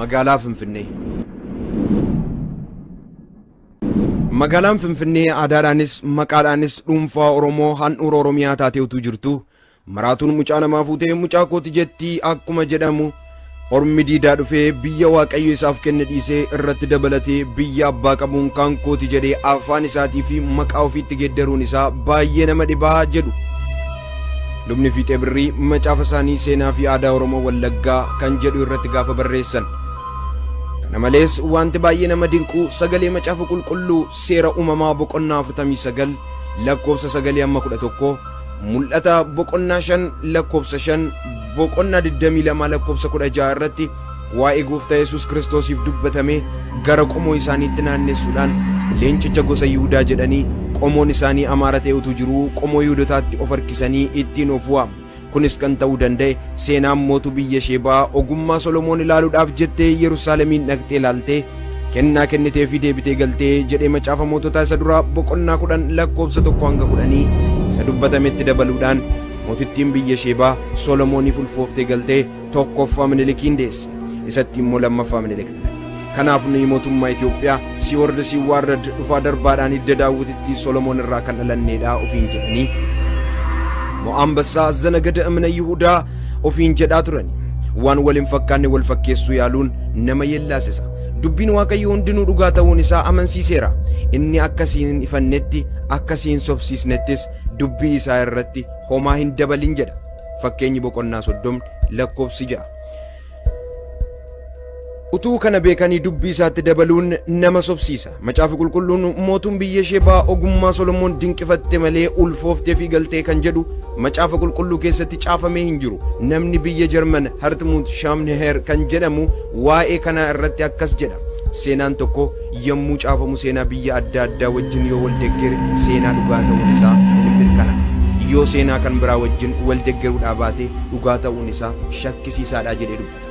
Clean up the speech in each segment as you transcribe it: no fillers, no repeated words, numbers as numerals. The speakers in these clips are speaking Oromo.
Magaalaa Finfinnee. Magaalaan Finfinnee aadaadhaanis maqaadhaanis dhuunfaa Oromoo handhuura Oromiyaa taatee utuu jirtu maraatuun mucaa namaa fuutee mucaa kooti jettii akkuma jedhamu ormi diidaa dhufee biyya Waaqayyo isaaf kenne dhiisee irratti dabalatee biyya abbaa qabuun kan kooti jedhee afaan isaatii fi maqaa ofiitti geeddaruun isaa baay'ee nama dhibaa jedhu. Lubni Fiixee Birrii macaafa isaanii seenaa fi aadaa Oromoo Wallaggaa kan jedhu irratti gaafa barreessan. Kana malees wanti baay'ee nama dinqu sagalee macaafa qulqulluu seera uumamaa boqonnaa 49 lakkoofsa 9 amma 11 mul'ata boqonnaa 5 lakkoofsa 5 boqonnaa 22 lakkoofsa 16 irratti waa'ee gooftaa Yesuus Kiristoosiif dubbatame gara qomoo isaaniitti naannessuudhaan leencicha gosa Yihudaa jedhanii qomoon isaanii Amaara ta'e utuu jiruu qomoo Yihudotaatti of harkisanii ittiin of waamu. Kunis kan ta'uu danda'e seenaan mootuu biyya Sheebaa ogummaa Solomoon ilaaluudhaaf jettee Yerusaalemiin dhaqxee ilaaltee kennaa kennitee fi deebitee galtee jedhee macaafa moototaa isa duraa boqonnaa 10 lakkoofsa 1 hanga 10 isa dubbatametti dabaluudhaan mootittiin biyya Sheebaa Solomooniif ulfooftee galtee tokkoffaa Minilikiin deesse. Isatti immoo lammaffaa Minilik dhalate. Kanaaf nuyi mootummaa Itoophiyaa siwarda siwaarrad dhufaa darbaadhaan hidda Daawititti Solomoon irraa kan dhalanneedha ofiin jedhanii Mo'ambassaa Zanagada Imna Yihudaa ofiin jedhaa turani. Waan wal hin fakkaanne wal fakkeessuu yaaluun nama yellaasisa. Dubbiin Waaqayyoo hundinuu dhugaa ta'uun isaa amansiiseera. Inni akkasiin hin ifannetti akkasiin hin sobsiisnettis dubbii isaa irratti homaa hin dabalin jedha. Fakkeenyi boqonnaa 30 lakkoofsi 6. Utuu kana beekanii dubbii isaatti dabaluun nama sobsiisa. Macaafi qulqulluun mootuun biyya Sheebaa ogummaa Solomoon dinqifatte malee ulfooftee fi galtee kan jedhu macaafa qulqulluu keessatti caafamee hin jiru. Namni biyya Jarman Hartmut Schaamneher kan jedhamu waa'ee kanaa irratti akkas jedha. Seenaan tokko yommuu caafamu seenaa biyya adda addaa wajjin yoo wal deggere seenaa dhugaa ta'uun isaa hin mirkanaa'a. Yoo seenaa kan biraa wajjin wal deggeruudhaa baate dhugaa ta'uun isaa shakkisiisaadha jedhee dubbata.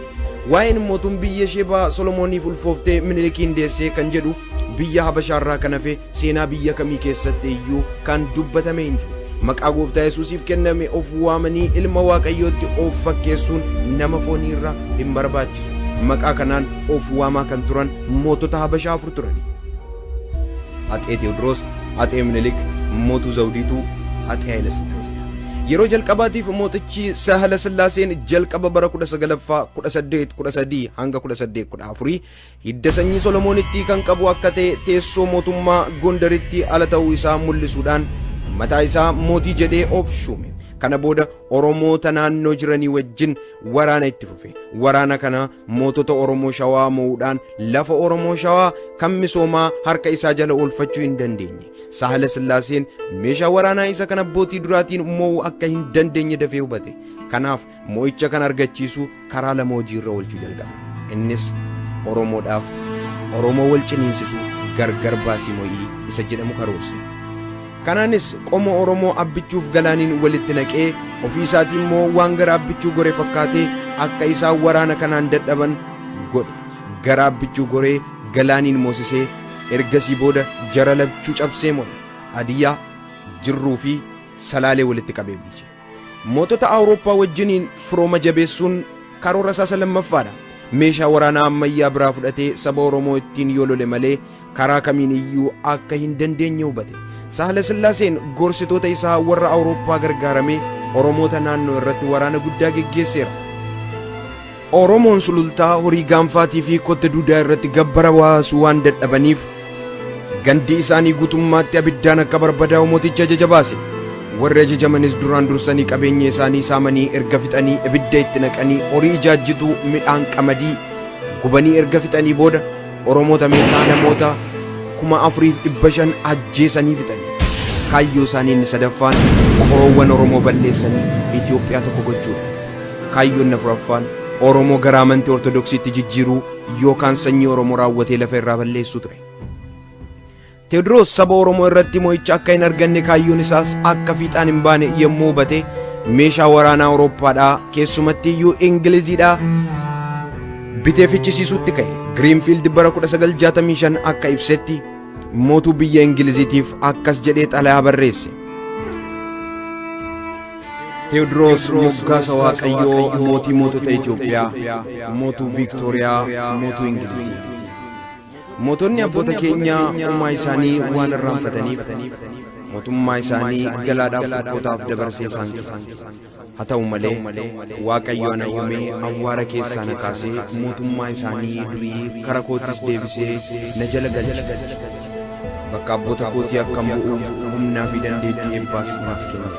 Waa'een mootuun biyya Sheebaa Solomooniif ulfooftee Minilikiin deessee kan jedhu biyya Habashaarraa kan hafe seenaa biyya kamii keessatti iyyuu kan dubbatame hin jiru. Maqaa gooftaa Yesuusiif kenname of waamanii ilma Waaqayyootti of fakkeessuun nama foonii irraa hin barbaachisu. Maqaa kanaan of waamaa kan turan mootota Habashaa afur turani. Axee Teewodiroos, Axee Minilik, Mootuu Zawudiituu, Axee Haayila Sillaasee. Yeroo jalqabaatiif mootichi Sahala Sillaaseen jalqaba bara 19ffaa 1813 hanga 1814 hidda sanyii Solomoonitti kan qabu akka ta'e teessoo mootummaa Gondaritti ala ta'uu isaa mul'isuudhaan mataa isaa mootii jedhee of shuume. Kana booda Oromoota naannoo jiranii wajjin waraana itti fufe. Waraana kana mootota Oromoo Shawaa mo'uudhaan lafa Oromoo Shawaa kan misoomaa harka isaa jala oolfachuu hin dandeenye. Sahala Sillaaseen meeshaa waraanaa isa kan abbootii duraatiin mo'uu akka hin dandeenye dafee hubate. Kanaaf mo'icha kan argachiisu karaa lama hojiirra oolchuu jalqabe. Innis Oromoodhaaf Oromoo wal ciniinsisu gargar baasii mo'ii isa jedhamu karoorse. Kanaanis qomoo Oromoo abbichuuf galaaniin walitti naqee ofii isaatii immoo waan gara abbichuu goree fakkaatee akka isaan waraana kanaan dadhaban godhe. Gara abbichuu goree galaaniin moosisee ergasii booda jara lachuu cabsee mo'e. Adiyyaa, Jirruu fi Salaalee walitti qabee bulche. Mootota Awurooppaa wajjiniin firooma jabeessuun karoora isaa isa lammaffaadha. Meeshaa waraanaa ammayyaa biraa fudhatee saba Oromoo ittiin yoo lole malee karaa kamiin iyyuu akka hin dandeenye hubate. Sahala Sillaaseen gorsitoota isaa warra Awurooppaa gargaaramee Oromoota naannoo irratti waraana guddaa geggeesseera. Oromoon sulultaa horii gaanfaatii fi kotte duudaa irratti gabbara baasuu waan dadhabaniif gandi isaanii guutummaatti abiddaan akka barbadaa'u mootichi ajaja baase. Warri ajajamanis duraan dursanii qabeenya isaanii saamanii erga fixanii ibidda itti naqanii horii ijaajjituu midhaan qamadii gubanii erga fixanii booda Oromoota meeqaa namoota 4,500 ajjeesanii fixanii. Kaayyoo isaanii inni sadaffaan qoroowwan Oromoo balleessanii Itoophiyaa tokko gochuudha. Kaayyoon afuraffaan Oromoo gara amantii Ortodoksiitti jijjiiruu yookaan sanyii Oromoo raawwatee lafa irraa balleessuu ture. Teewodiroos saba Oromoo irratti mo'icha akka hin arganne kaayyoon isaas akka fiixaan hin baane yommuu hubate meeshaa waraanaa Awurooppaadhaa keessumatti iyyuu Ingiliziidhaa bitee fichisiisuutti ka'e. Giriinfiild bara 1965 akka ibsetti mootuu biyya Ingiliziitiif akkas jedhee xalayaa barreesse. Teewodiroos moggaasa Waaqayyoo mootii mootota Itoophiyaa, mootuu Viiktooriyaa, mootuu Ingilizii. Mootonni abboota keenyaa uumaa isaanii waan irraanfataniif mootummaa isaanii galaadhaaf tokkotaaf dabarsee isaan kenne. Haa ta'u malee Waaqayyo ana uumee awwaara keessaa na kaasee mootummaa isaanii durii kara koottis deebisee na jala galche. Bakka abboota kootii akkan bu'uuf humnaa fi dandeettii eebbaas naaf kenne.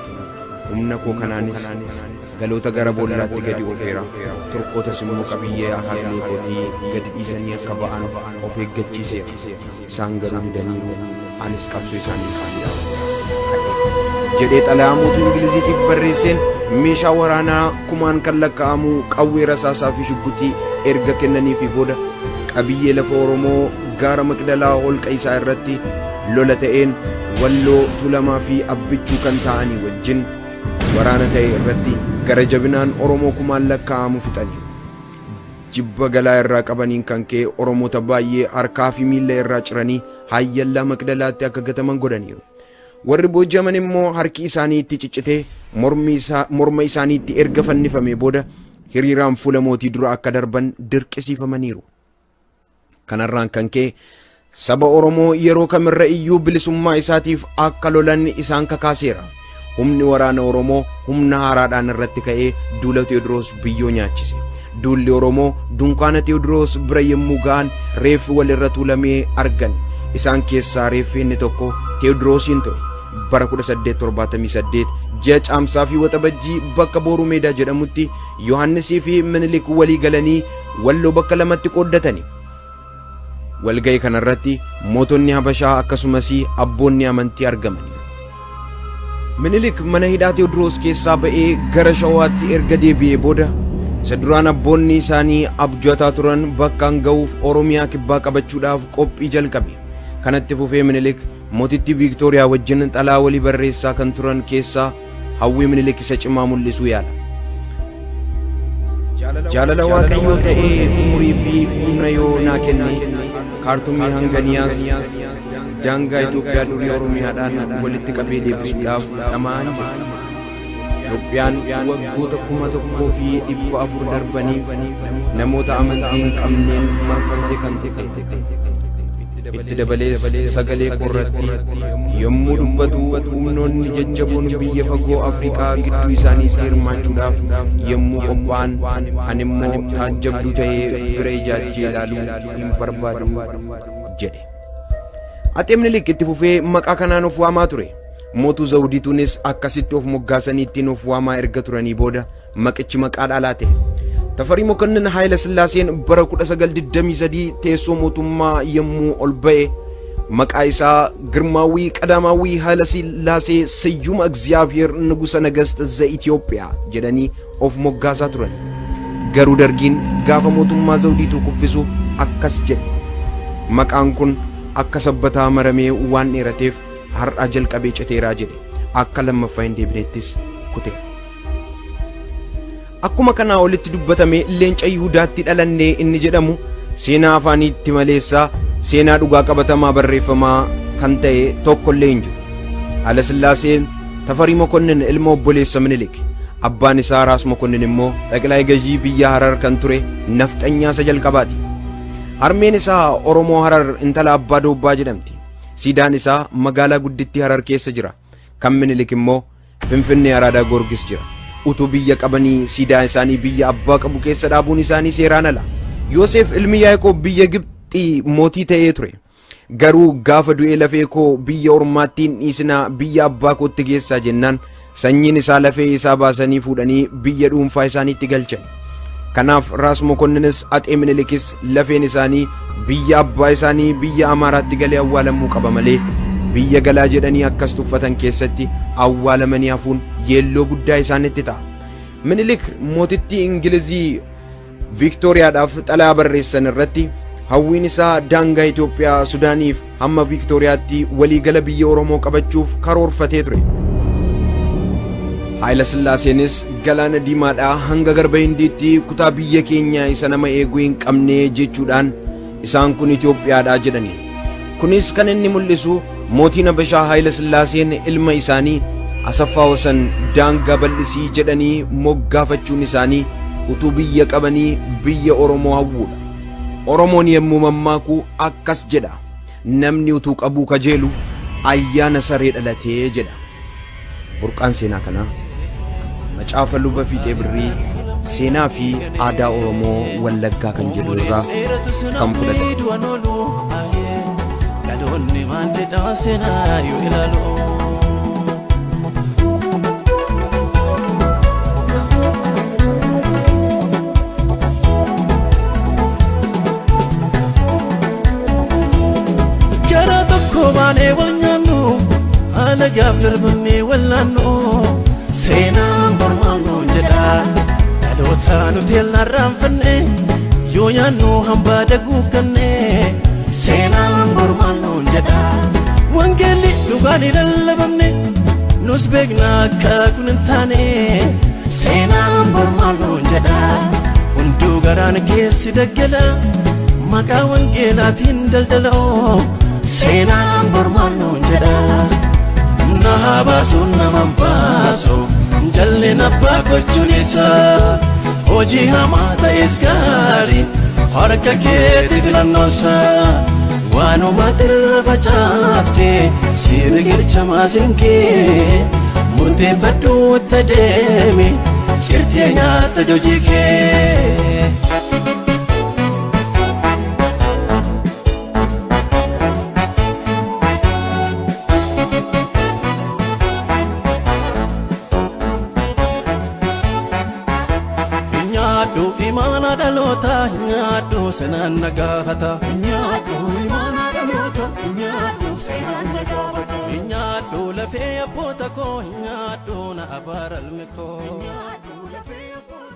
Humna koo kanaanis galoota gara boollaatti gadi oofeera. Torkootas immoo qabiyyee akaakilee kootii gadi dhiisanii akka ba'an of eeggachiiseera. Isaan garuu didaniiru. Anis qabsoo isaanii kaaniidha. Jedhee xalayaa mootuu Ingiliziitiif barreesseen meeshaa waraanaa kumaan kan lakkaa'amu qawwee rasaasaa fi shugguxii erga kennaniifi booda qabiyyee lafa Oromoo gaara Maqdalaa holqa isaa irratti lola ta'een Walloo, Tuulamaa fi Abbichuu kan ta'anii wajjin waraana ta'e irratti gara jabinaan Oromoo kumaan lakkaa'amu fixaniiru. Jibba galaa irraa qabaniin kan ka'e Oromoota baay'ee harkaa fi miilla irraa ciranii hayyallaa Maqdalaatti akka gataman godhaniiru. Warri booji'aman immoo harki isaanii itti ciccitee morma isaaniitti erga fannifamee booda hiriiraan fuula mootii dura akka darban dirqisiifamaniiru. Kanarraan kan ka'e saba Oromoo yeroo kamirra iyyuu bilisummaa isaatiif akka lolan isaan kakaaseera. Humni waraana Oromoo humna haaraadhaan irratti ka'ee duula Teewodiroos biyyoo nyaachise. Duulli Oromoo dunkaana Teewodiroos bira yommuu ga'an reeffi walirra tuulamee argan. Isaan keessaa reeffi inni tokko Teewodiroosiin ture. Bara 1878 ji'a Caamsaa fi Waxabajjii bakka Booruu Meedaa jedhamutti Yohaannisii fi Minilik walii galanii Walloo bakka lamatti qooddatani. Walga'ii kanarratti mootonni Habashaa akkasumas abboonni amantii argamaniiru. Minilik mana hidhaa Teewodiroos keessaa ba'ee gara Shawaatti erga deebi'ee booda isa duraan abboonni isaanii abju'ataa turan bakkaan ga'uuf Oromiyaa kibbaa qabachuudhaaf qophii jalqabe. Kanatti fufee Minilik mootittii Viiktooriyaa wajjin xalaa walii barreessaa kan turan keessaa hawwii Minilik isa cimaa mul'isuu yaala. Jaalala Waaqayyoo ta'ee umurii fi humna yoo naa kenne Kaartumii hanga Niyaas daangaa Itoophiyaa durii Oromiyaadhaan walitti qabee deebisuudhaaf dhama'an jedhe. Itoophiyaan waggoota 1400 darbanii namoota amantii hin qabneen marfamte kan turte. Itti dabalees sagalee koorratti yommuu dubbatu humnoonni jajjaboon biyya fagoo Afrikaa gidduu isaaniitti hirmaachuudhaaf yommuu qophaa'an ani immoo taajjabduu ta'ee bira ijaajjee ilaaluu hin barbaadu jedhe. Axee Minilik itti fufee maqaa kanaan of waamaa ture. Mootuu Zawudituunis akkasitti of moggaasanii ittiin of waamaa erga turanii booda maqichi maqaa dhaalaa ta'e. Tafarii Mokonnin Haayila Sillaaseen bara 1923 teessoo mootummaa yommuu ol ba'e maqaa isaa Girmaawwii Qadaamaawwii Haayila Sillaasee Siyyuma Egziyaabiheer Nugusa Nagast ze Itoophiyaa jedhanii of moggaasaa turan. Garuu Dargiin gaafa mootummaa Zawudiituu kuffisu akkas jedhe. Maqaan kun akka sabbataa maramee waan dheerateef har'aa jalqabee citeeraa jedhe. Akka lammaffaa hin deebinettis kute. Akkuma kanaa olitti dubbatame leenca Yihudaatti dhalannee inni jedhamu seenaa afaaniitti maleessaa seenaa dhugaa qabatamaa barreeffamaa kan ta'e tokko illee hin jiru. Haayila Sillaaseen Tafarii Mokonnin ilma obboleessa Minilik. Abbaan isaa Raas Mokonnin immoo xaqilaa gajii biyya Harar kan ture nafxanyaa isa jalqabaati. Harmeen isaa Oromoo Harar intala Abbaa Doobbaa jedhamti. Siidaan isaa magaalaa guddittii Harar keessa jira. Kan Minilik immoo Finfinnee Araadaa Goorgis jira. Utuu biyya qabanii siidaa isaanii biyya abbaa qabu keessa dhaabuun isaanii seeraan ala. Yoosef ilmi Yaaqoob biyya Gibxii mootii ta'ee ture. Garuu gaafa du'ee lafee koo biyya ormaatti hin dhiisinaa biyya abbaa kootti geessaa jennaan sanyiin isaa lafee isaa baasanii fuudhanii biyya dhuunfaa isaaniitti galchan. Kanaaf Raas Mokonninis Axee Minilikis lafeen isaanii biyya abbaa isaanii biyya Amaaraatti galee awwaalamuu qaba malee biyya galaa jedhanii akkas tuffatan keessatti awwaalamanii hafuun yeelloo guddaa isaanitti ta'a. Minilik mootittii Ingilizii Viiktooriyaadhaaf xalayaa barreessan irratti hawwiin isaa daangaa Itoophiyaa Sudaaniif hamma Viiktooriyaatti waliigala biyya Oromoo qabachuuf karoorfatee ture. Haayila Sillaaseenis galaana Diimaadhaa hanga Garba Hindiitti kutaa biyya keenya isa nama eeguu hin qabne jechuudhaan isaan kun Itoophiyaadhaa jedhani. Kunis kan inni mul'isu mootiin Habashaa Haayila Sillaaseen ilma isaanii Asaffaa Wasan daangaa bal'isii jedhanii moggaafachuun isaanii utuu biyya qabanii biyya Oromoo hawwuudha. Oromoon yommuu mammaaku akkas jedha. Namni utuu qabuu kajeelu ayyaana saree dhalatee jedha. Burqaan seenaa kanaa Macaafa Luba Fiixee Birrii seenaa fi aadaa Oromoo Wallaggaa kan jedhu irraa kan fudhatame. Dhaloonni maal jedhaa seenaa yoo ilaalu. Karaa tokko baanee wal nyaannu haala gaaf darbannee wal naannu seenaan bormaan nuun jedha dhaloota nuti irraanfanne yoo nyaannu hambaa daguugganne seenaan bormaan nuun jedha wangeelli dhugaan hin lallabamne nus beekna akka kun hin taane seenaan bormaan nuun jedha hunduu garaan keessi daggala maqaa wangeelaatiin daldala'oo seenaan bormaan nuun jedha. Na baasu nama baasu jalli abbaa gochuun isaa hojii hamaa ta'es gaarii harka keetti filannoonsa waanuma irra facaafte siirri gircha maasinkee murteeffadhu itti deemi cirtee nyaatta hojii kee. Nyaadhu imaana dhaloota nyaadhu seenaan na gaafata. Nyaadhu imaana dhaloota nyaadhu seenaan na gaafata. Nyaadhu lafee abboota koo nyaadhu na abaara ilmi koo. Nyaadhu lafee abboota.